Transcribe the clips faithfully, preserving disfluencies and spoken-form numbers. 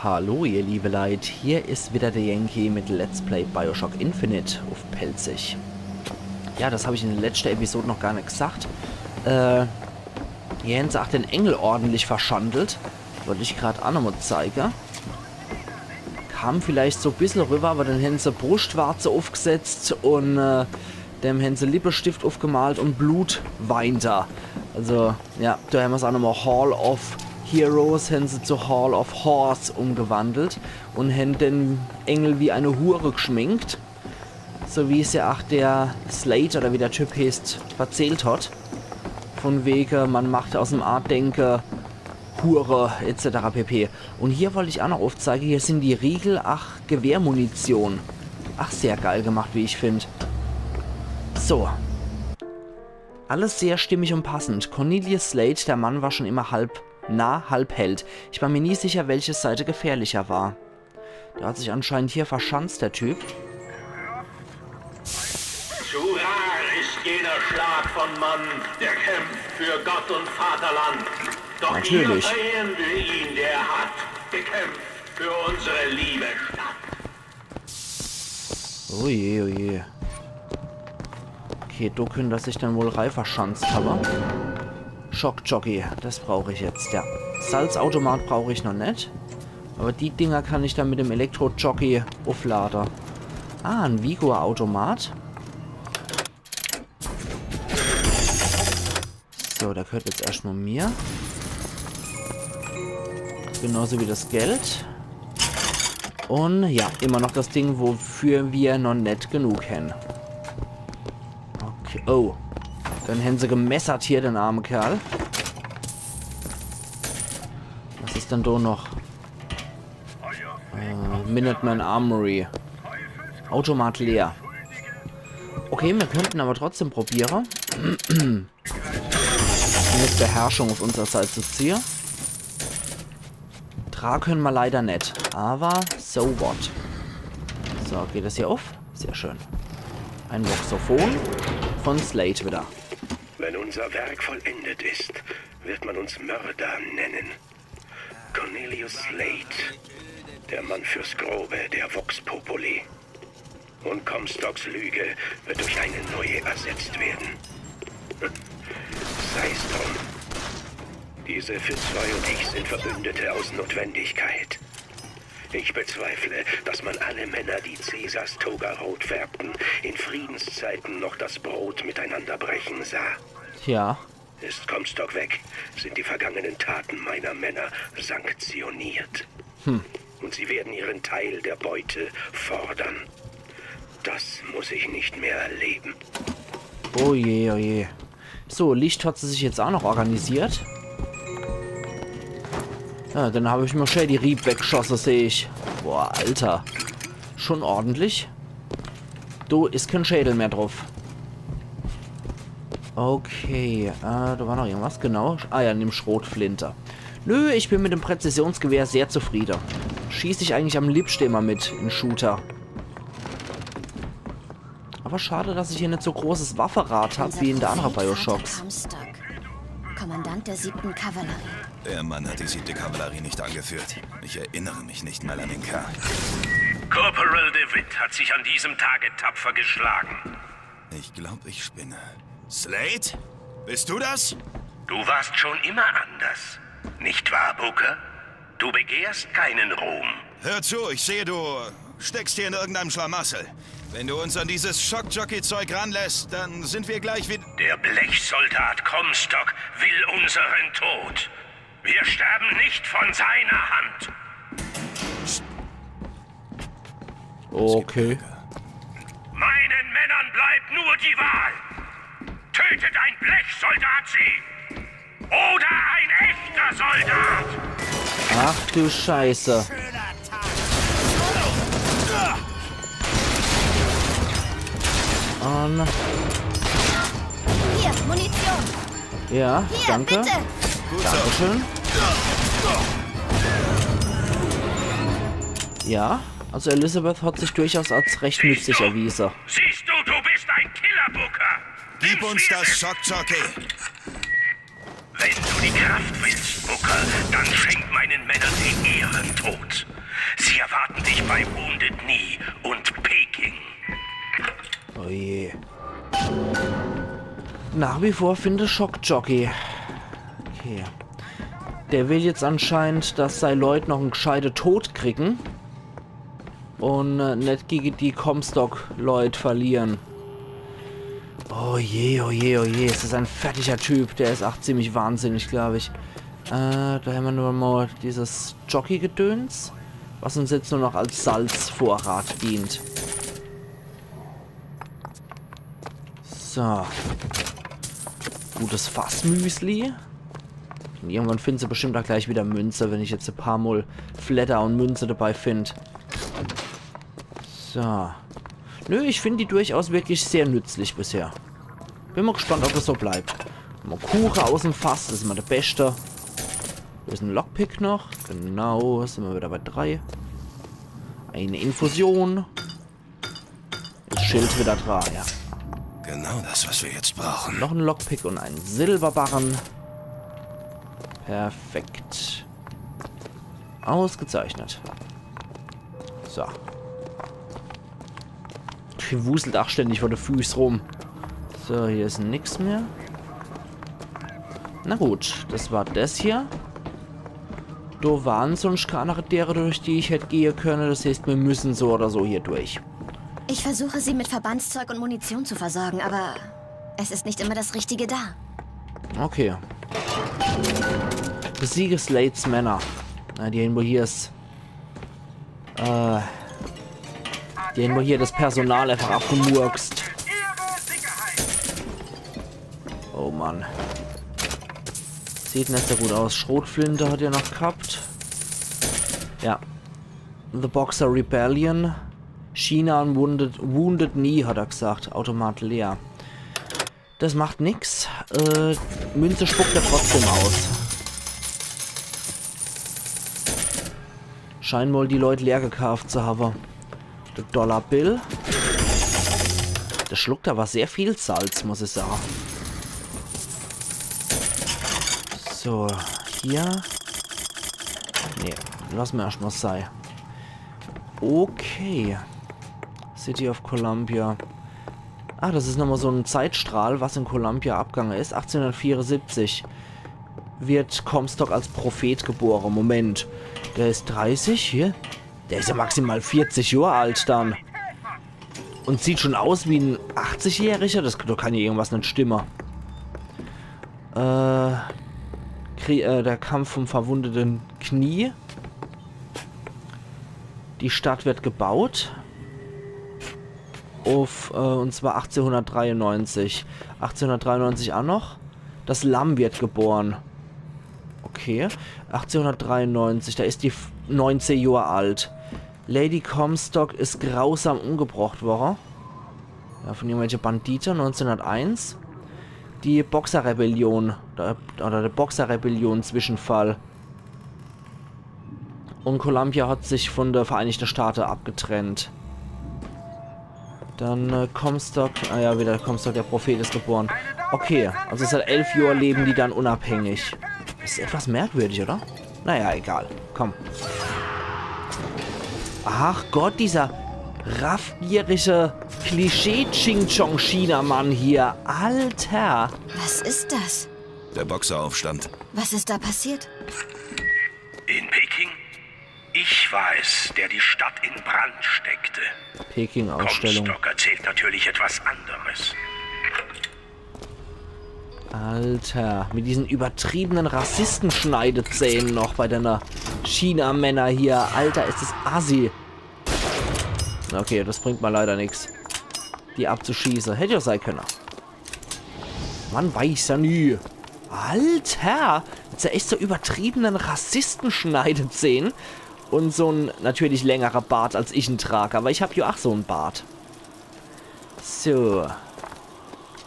Hallo ihr liebe Leit, hier is wieder de Yankee mit Let's Play BioShock Infinite uff Pälzisch. Ja, das hab ich in de letschte Episode noch gar net gesagt. Äh, hier hen se ach den Engel ordentlich verschandelt. Wollt ich grad ach nochmol zeige. Kam vielleicht so bissel rüber, aber dann hen se Bruschtwarze uffgesetzt un, äh, dem hen se Lippestift uffgemalt un Blut weint er. Also, ja, do hen se ach nochmol Hall of Heroes, hen se zu Hall of Whores umgewandelt un hen den Engel wie eine Hure gschminkt. So wie's ja ach der Slate, oder wie der Typ heeßt, verzählt hat. Von wege, man macht aus em Andenke Hure et cetera pp. Un hier wollt ich ach noch uffzeige, hier sin die Riegel, ach, Gewehrmunition. Ach, sehr geil gemacht, wie ich find. So. Alles sehr stimmig un passend. Cornelius Slate, der Mann war schon immer halb Narr, halb Held. Ich war mir nie sicher, welche Seite gefährlicher war. Der hat sich anscheinend hier verschanzt, der Typ. Zu rar ist jeder Schlag von Mann, der kämpft für Gott und Vaterland. Doch hier Natürlich. Verehren wir ihn, der hat gekämpft für unsere liebe Stadt. Oh je, oh je. Okay, do könnt er sich dann wohl rei verschanzt hawwe. Schockjockey, das brauch ich jetzt, ja. Salzautomat brauch ich noch net. Aber die Dinger kann ich dann mit dem Elektrojockey ufflade. Ah, en Vigor-Automat. So, der gehört jetzt erscht mol mir. Genauso wie das Geld. Un ja, immer noch das Ding, wofür wir noch net genug hen. Okay, oh. Dann hen se gemessert hier, den arme Kerl. Was is denn do noch? Äh, Minuteman Armory. Automat leer. Okay, wir könnten aber trotzdem probiere. Mit Beherrschung auf unserer Seite zu ziehen. Dra können wir leider net. Aber so what. So, geht das hier auf? Sehr schön. Ein Voxophon von Slate wieder. Wenn unser Werk vollendet ist, wird man uns Mörder nennen. Cornelius Slate, der Mann fürs Grobe, der Vox Populi. Und Comstocks Lüge wird durch eine neue ersetzt werden. Sei's drum. Diese Fitzroy und ich sind Verbündete aus Notwendigkeit. Ich bezweifle, dass man alle Männer, die Caesars Toga rot färbten, in Friedenszeiten noch das Brot miteinander brechen sah. Tja. Ist Comstock weg, sind die vergangenen Taten meiner Männer sanktioniert. Hm. Und sie werden ihren Teil der Beute fordern. Das muss ich nicht mehr erleben. Oh je, oh je. So, Licht hat sie sich jetzt auch noch organisiert. Ja, dann hab ich mir schön die Rieb weggeschosse, seh ich. Boah, Alter. Schon ordentlich. Do is kein Schädel mehr drauf. Okay, äh, da war noch irgendwas, genau. Ah ja, nimm Schrotflinte. Nö, ich bin mit dem Präzisionsgewehr sehr zufriede. Schieß ich eigentlich am liebsten immer mit in Shooter. Aber schade, dass ich hier net so großes Wafferad hab wie in der andere Bioshocks. Unser Prophet fordert Comstock, Kommandant der siebten Kavallerie. Der Mann hat die siebte Kavallerie nicht angeführt. Ich erinnere mich nicht mal an den Kerl. Corporal DeWitt hat sich an diesem Tage tapfer geschlagen. Ich glaub, ich spinne. Slate? Bist du das? Du warst schon immer anders. Nicht wahr, Booker? Du begehrst keinen Ruhm. Hör zu, ich sehe, du steckst hier in irgendeinem Schlamassel. Wenn du uns an dieses Schockjockey-Zeug ranlässt, dann sind wir gleich wieder. Der Blechsoldat Comstock will unseren Tod. Wir sterben nicht von seiner Hand. Okay. Meinen Männern bleibt nur die Wahl. Tötet ein Blechsoldat sie. Oder ein echter Soldat. Ach du Scheiße. Hier, Munition. Ja, hier, danke. Bitte. Dankeschön. Ja, also Elizabeth hat sich durchaus als recht nützlich erwiesen. Siehst du, du bist ein Killer, Booker. Gib uns das Schockjockey. Wenn du die Kraft willst, Booker, dann schenk meinen Männern den Ehrentod. Nach wie vor finde Schockjockey. Okay. Der will jetzt anscheinend, dass sei Leut noch en gscheite Tod kriegen. Un äh, net gege die Comstock-Leut verlieren. Oh je, oh je, oh je. Es is en fertiger Typ. Der is ach ziemlich wahnsinnig, glaub ich. Äh, do hämmer nur mol dieses Jockey-Gedöns, was uns jetzt nur noch als Salzvorrat dient. So. Gutes Fassmüsli. Un irgendwann finden se bestimmt ach gleich wieder Münze, wenn ich jetzt e paar Mol Fledder un Münze dabei find. So. Nö, ich find die durchaus wirklich sehr nützlich bisher. Bin mol gespannt, ob das so bleibt. Mol Kuche aus em Fass, das is immer der Beste. Do is en Lockpick noch. Genau, sin mer wieder bei drei. Eine Infusion. Das Schild wieder dra, ja. Genau das, was wir jetzt brauchen. Noch en Lockpick un en Silberbarren. Perfekt. Ausgezeichnet. So. Die wuselt ach ständig vor de Füß rum. So, hier is nix mehr. Na gut, das war das hier. Do waren sonst keinere Deere, durch die ich hätt gehe könne. Das heißt, mir müssen so oder so hier durch. Ich versuche, sie mit Verbandszeug und Munition zu versorgen, aber es ist nicht immer das Richtige da. Okay. Besiege Slades Männer. Na, die irgendwo hier is. Äh. Die irgendwo hier das Personal einfach abgemurkst. Oh Mann. Sieht net so gut aus. Schrotflinte hat er noch gehabt. Ja. The Boxer Rebellion. China und Wounded, Wounded Knee, hat er gesagt. Automat leer. Das macht nix. Äh, Münze spuckt er trotzdem aus. Scheinen wohl die Leut leer gekauft zu haben. Der Dollar Bill. Der schluckt aber sehr viel Salz, muss ich sagen. So, hier. Nee, lass mir erstmal sei. Okay. City of Columbia. Ah, das is nochmal so en Zeitstrahl, was in Columbia abgange is. Achtzehnhundertvierundsiebzig wird Comstock als Prophet gebore. Moment. Der is dreißig hier? Der is ja maximal vierzig Johr alt dann. Und sieht schon aus wie en achtzig-Jähriger. Das, do kann ja irgendwas net stimme. Äh, Krie äh, der Kampf vom verwundeten Knie. Die Stadt wird gebaut. Auf, äh, und zwar achtzehnhundertdreiundneunzig. Achtzehnhundertdreiundneunzig auch noch. Das Lamm wird geboren. Okay. Achtzehnhundertdreiundneunzig, da is die f- neunzehn Johr alt. Lady Comstock is grausam umgebracht worre. Ja, von irgendwelche Bandite, neunzehnhunderteins. Die Boxerrebellion, der, oder der Boxerrebellion-Zwischenfall. Und Columbia hat sich von der Vereinigten Staate abgetrennt. Dann äh, Comstock, ah ja, wieder Comstock, der Prophet is geboren. Okay, also seit elf Johr leben die dann unabhängig. Is etwas merkwürdig, oder? Naja, egal. Komm. Ach Gott, dieser raffgierige Klischee-Ching-Chong-China-Mann hier. Alter. Was ist das? Der Boxeraufstand. Was ist da passiert? In Peking? Ich war es, der die Stadt in Brand steckte. Peking-Ausstellung. Comstock erzählt natürlich etwas anderes. Alter, mit diesen übertriebenen Rassistenschneidezähnen noch bei deiner China-Männer hier. Alter, is das assi. Okay, das bringt mal leider nix, die abzuschießen. Hätt ja sei könne. Man weiß ja nie. Alter, mit so echt so übertriebenen Rassistenschneidezähnen. Und so en natürlich längerer Bart, als ich en trag. Aber ich hab ja ach so en Bart. So.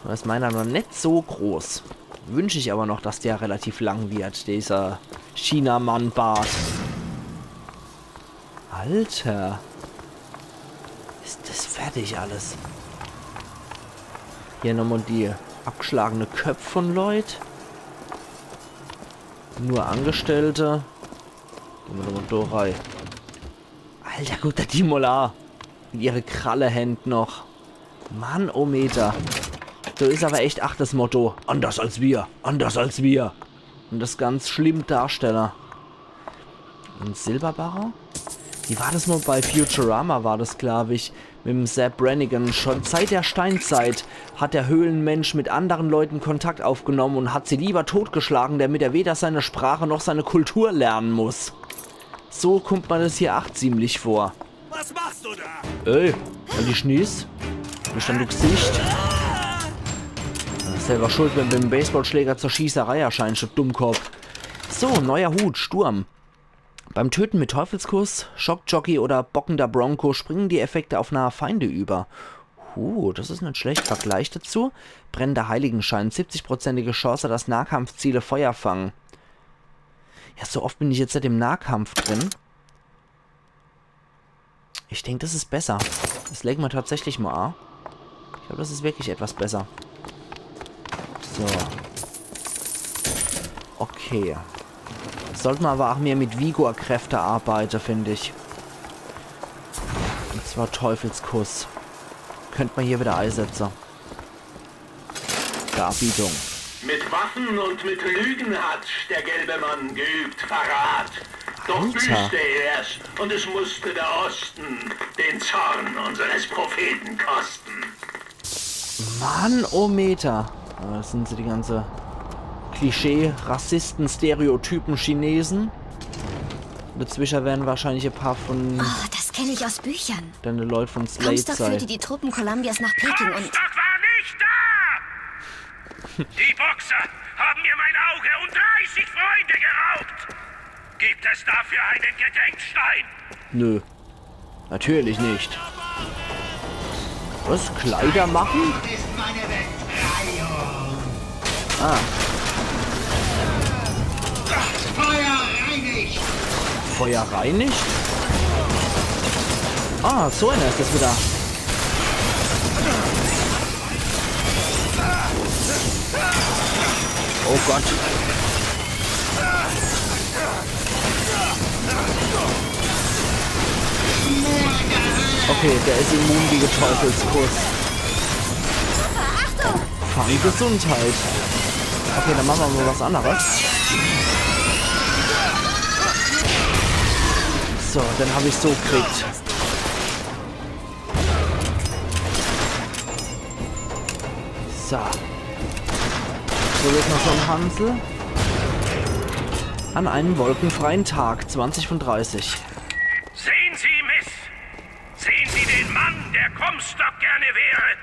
Das is meiner noch net so groß. Wünsch ich aber noch, dass der relativ lang wird, dieser Chinamann-Bart. Alter. Is das fertig alles? Hier nochmal die abgeschlagene Köpfe von Leut. Nur Angestellte. Gehn mer nochmal do rei. Alter, guck der die mol a. Mit ihre Krallehänd noch. Mann, oh Meter. Do is aber echt, ach, das Motto, anders als wir, anders als wir. Un das ganz schlimm darstelle. En Silberbarre? Wie war das mal bei Futurama, war das, glaub ich, mit dem Zapp Brannigan. Schon seit der Steinzeit hat der Höhlenmensch mit anderen Leuten Kontakt aufgenommen und hat sie lieber totgeschlagen, damit er weder seine Sprache noch seine Kultur lernen muss. So kommt man es hier ach ziemlich vor. Was machst du da? Ey, halt die Schnies. Bestand du Gesicht. Selber schuld, wenn du mit dem Baseballschläger zur Schießerei erscheinst, du Dummkopf. So, neuer Hut, Sturm. Beim Töten mit Teufelskuss, Schockjockey oder bockender Bronco springen die Effekte auf nahe Feinde über. Huh, das is net schlecht. Vergleich dazu. Brennender Heiligenschein, siebzigprozentige Chance, dass Nahkampfziele Feuer fangen. Ja, so oft bin ich jetzt net im Nahkampf drin. Ich denk, das is besser. Das lege mer tatsächlich mal a. Ich glaub, das is wirklich etwas besser. So. Okay. Sollte mer aber ach mehr mit Vigor-Kräfte arbeite, find ich. Un zwar Teufelskuss. Könnt mer hier wieder eisetze. Darbietung. Mit Waffen und mit Lügen hat der gelbe Mann geübt Verrat. Doch Alter. Büßte er's, und es musste der Osten den Zorn unseres Propheten kosten. Mann, oh Meter. Ah, das sind so die ganze Klischee-Rassisten, Stereotypen, Chinesen. Dazwische werden wahrscheinlich e paar von Oh, das kenne ich aus Büchern. Denne Leut von Slade Comstock sei. Führte die Truppen Columbias nach Peking und Comstock war nicht da! Die Boxer haben mir mein Auge und dreißig Freunde geraubt! Gibt es dafür einen Gedenkstein? Nö. Natürlich nicht. Was? Kleider machen? Ah. Feuer reinigt! Ah, so einer is das wieder. Oh Gott. Okay, der is immun gege Teufelskuss. Fang Gesundheit. Okay, dann mache mer mal was anderes. So, den hab ich so gekriegt. So. So, jetzt noch so en Hansel. An einem wolkenfreien Tag, zwanzig von dreißig. Sehen Sie, Miss. Sehen Sie den Mann, der Comstock gerne wäre.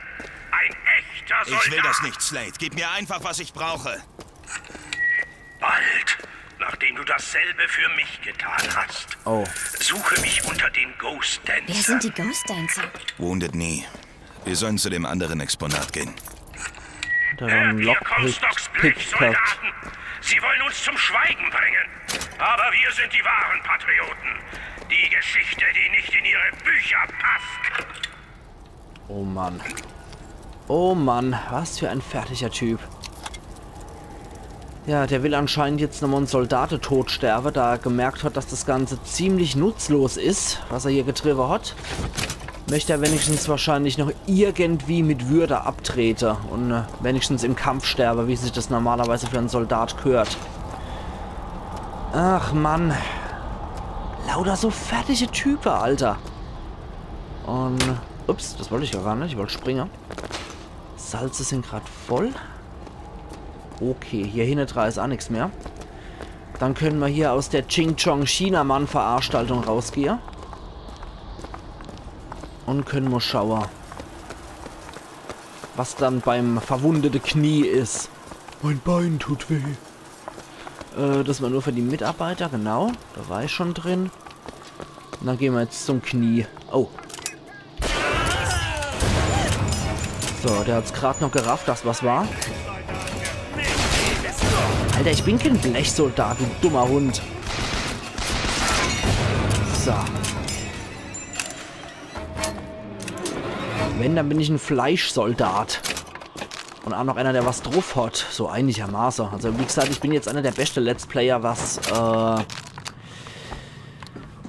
Ein echter Soldat. Ich will das nicht, Slade. Gib mir einfach, was ich brauche. Bald, nachdem du dasselbe für mich getan hast. Oh. Suche mich unter den Ghost Dancer. Wer sind die Ghost Dancer? Wounded Knee. Wir sollen zu dem anderen Exponat gehen. Hört ihr, Comstocks Blechsoldaten? Sie wollen uns zum Schweigen bringen. Aber wir sind die wahren Patrioten. Die Geschichte, die nicht in ihre Bücher passt. Oh Mann. Oh Mann, was für ein fertiger Typ. Ja, der will anscheinend jetzt nochmal en Soldatetod sterbe, da er gemerkt hat, dass das Ganze ziemlich nutzlos is, was er hier getriebe hat. Möchte er wenigstens wahrscheinlich noch irgendwie mit Würde abtrete und, äh, wenigstens im Kampf sterbe, wie sich das normalerweise für en Soldat gehört. Ach Mann. Lauter so fertige Type, Alter. Und, ups, das wollt ich ja gar net, ich wollt springe. Salze sind grad voll. Okay, hier hinne dra is ach nix mehr. Dann könne mer hier aus der Ching Chong Chinamann Veranstaltung rausgehe. Und könne mer schaue, was dann beim verwundete Knie is. Mein Bein tut weh. Äh, das war nur für die Mitarbeiter, genau. Da war ich schon drin. Und dann gehn mer jetzt zum Knie. Oh. So, der hat's grad noch gerafft, dass was war. Alter, ich bin kein Blechsoldat, du dummer Hund. So. Wenn, dann bin ich en Fleischsoldat. Und ach noch einer, der was druff hat. So einigermaße. Also wie gesagt, ich bin jetzt einer der beste Let's Player, was, äh,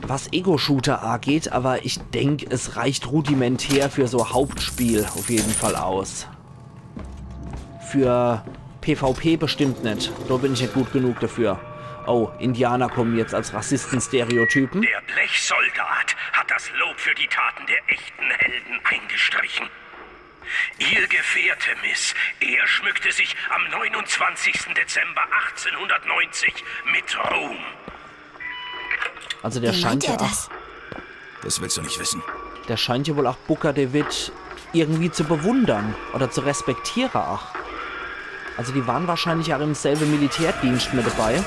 was Ego-Shooter angeht, aber ich denk, es reicht rudimentär für so Hauptspiel auf jeden Fall aus. Für PvP bestimmt net. Do bin ich net gut genug dafür. Oh, Indianer kommen jetzt als Rassistenstereotypen. Der Blechsoldat hat das Lob für die Taten der echten Helden eingestrichen. Ihr Gefährte, Miss, er schmückte sich am neunundzwanzigsten Dezember achtzehnhundertneunzig mit Ruhm. Also der scheint ja auch, das willst du nicht wissen. Der scheint ja wohl auch Booker DeWitt irgendwie zu bewundern oder zu respektieren auch. Also die waren wahrscheinlich auch im selben Militärdienst mit dabei.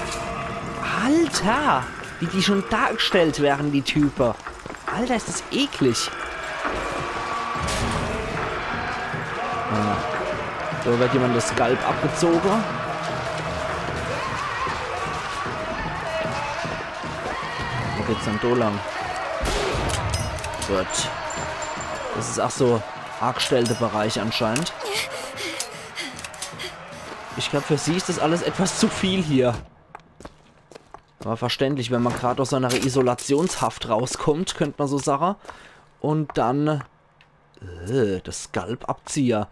Alter, wie die schon dargestellt werden, die Typen. Alter, ist das eklig. Ah, da wird jemand das Skalp abgezogen. Wo geht's dann da lang? Gut. Das ist auch so Angestellte-Bereich anscheinend. Ich glaub, für sie ist das alles etwas zu viel hier. Aber verständlich, wenn man grad aus so einer Isolationshaft rauskommt, könnt man so sagen. Und dann äh, das Skalp abziehe.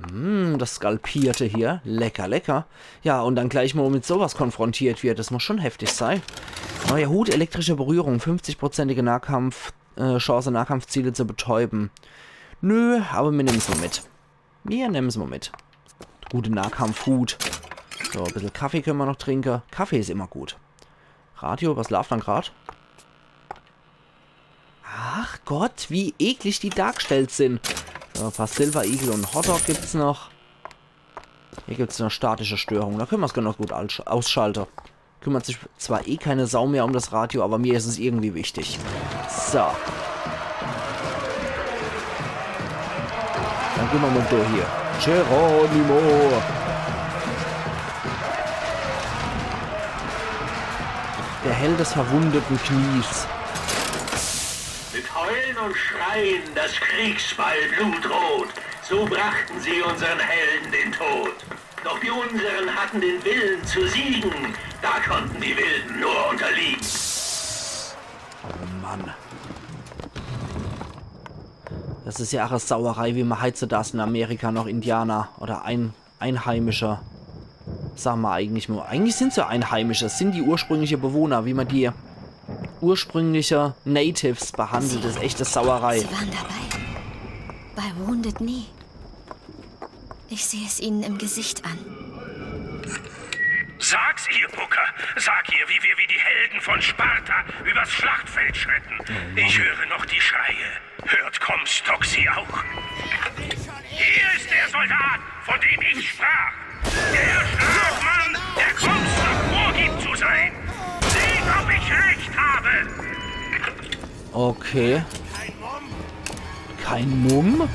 Hm, das Skalpierte hier. Lecker, lecker. Ja, und dann gleich mal mit sowas konfrontiert wird. Das muss schon heftig sein. Neuer Hut, elektrische Berührung. fünfzigprozentige Nahkampf, äh, Chance, Nahkampfziele zu betäuben. Nö, aber mir nemmen's mal mit. Mir nemmen's mal mit. Gute Nahkampfhut. So, ein bisschen Kaffee können wir noch trinken. Kaffee ist immer gut. Radio, was läuft dann grad? Ach Gott, wie eklig die dargestellt sind. So, ein paar Silver Eagle und Hotdog gibt's noch. Hier gibt's noch statische Störung. Da können wir's genau gut aus- ausschalten. Kümmert sich zwar eh keine Sau mehr um das Radio, aber mir ist es irgendwie wichtig. So. Dann gehen wir mal durch hier. Geronimo. Der Held des verwundeten Knies. Mit Heulen und Schreien das Kriegsbeil blutrot, so brachten sie unseren Helden den Tod. Doch die unseren hatten den Willen zu siegen, da konnten die Wilden nur unterliegen. Oh Mann. Das ist ja auch eine Sauerei, wie man heutzutage in Amerika noch Indianer oder ein Einheimische, sag mal eigentlich nur, eigentlich sind's ja Einheimische, es sind die ursprüngliche Bewohner, wie man die ursprüngliche Natives behandelt, ist echte Sauerei. Sie waren dabei. Bei Wounded Knee. Ich sehe es ihnen im Gesicht an. Sag's ihr, Booker. Sag ihr, wie wir wie die Helden von Sparta übers Schlachtfeld schritten. Ich höre noch die Schreie. Hört Comstock sie auch? Hier ist der Soldat, von dem ich sprach. Der Schlagmann, der Comstock vorgibt zu sein. Seht, ob ich recht habe. Okay. Kein Mumm?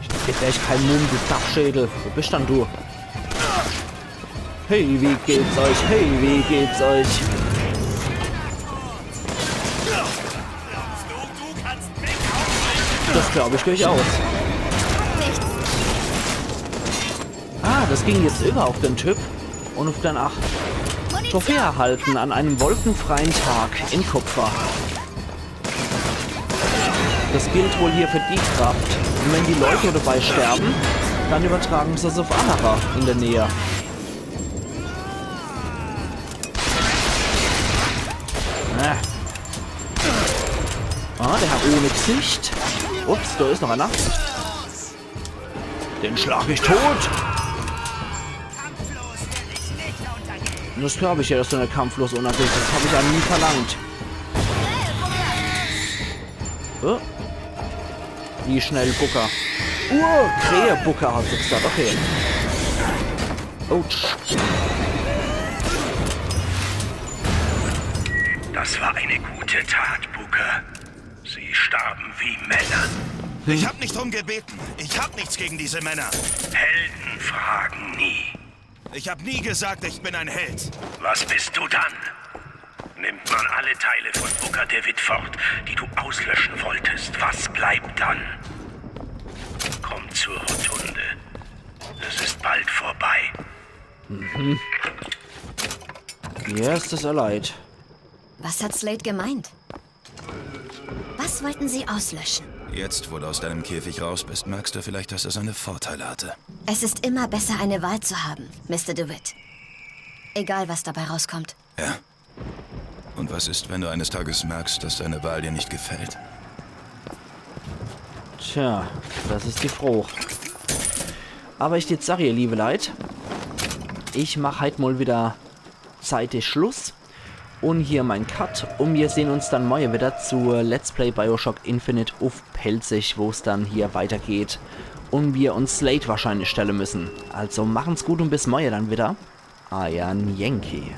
Ich geb dir echt kein Mumm, du Dachschädel. Wo bist dann du? Hey, wie geht's euch? Hey, wie geht's euch? Das glaube ich durchaus. Ah, das ging jetzt über auf den Typ. Und auf den acht. Trophäe erhalten an einem wolkenfreien Tag in Kupfer. Das gilt wohl hier für die Kraft. Und wenn die Leute dabei sterben, dann übertragen sie es auf andere in der Nähe. Ah. Ah, der Herr ohne Gesicht. Ups, da ist noch einer. Den schlag ich tot. Das glaube ich ja, dass du nicht kampflos untergehst. Das habe ich ja nie verlangt. Oh. Wie schnell Booker. Oh, Krähe Booker hat sie gesagt. Okay. Autsch. Das war eine gute Tat, Booker. Sie starben wie Männer. Ich hab nicht drum gebeten. Ich hab nichts gegen diese Männer. Helden fragen nie. Ich hab nie gesagt, ich bin ein Held. Was bist du dann? Nimmt man alle Teile von Booker DeWitt fort, die du auslöschen wolltest, was bleibt dann? Komm zur Rotunde. Es ist bald vorbei. Mhm. Mir ist es leid. Was hat Slate gemeint? Was wollten Sie auslöschen? Jetzt, wo du aus deinem Käfig raus bist, merkst du vielleicht, dass er seine Vorteile hatte. Es ist immer besser, eine Wahl zu haben, Mister DeWitt. Egal, was dabei rauskommt. Ja. Und was ist, wenn du eines Tages merkst, dass deine Wahl dir nicht gefällt? Tja, das is die Froch. Aber ich jetzt sag, ihr liebe Leit, ich mach halt mal wieder zeitig Schluss. Und hier mein Cut. Und wir sehen uns dann morgen wieder zu Let's Play Bioshock Infinite uff Pälzisch, wo's dann hier weitergeht. Und wir uns Slate wahrscheinlich stellen müssen. Also machen's gut und bis morgen dann wieder. Euer Yankee.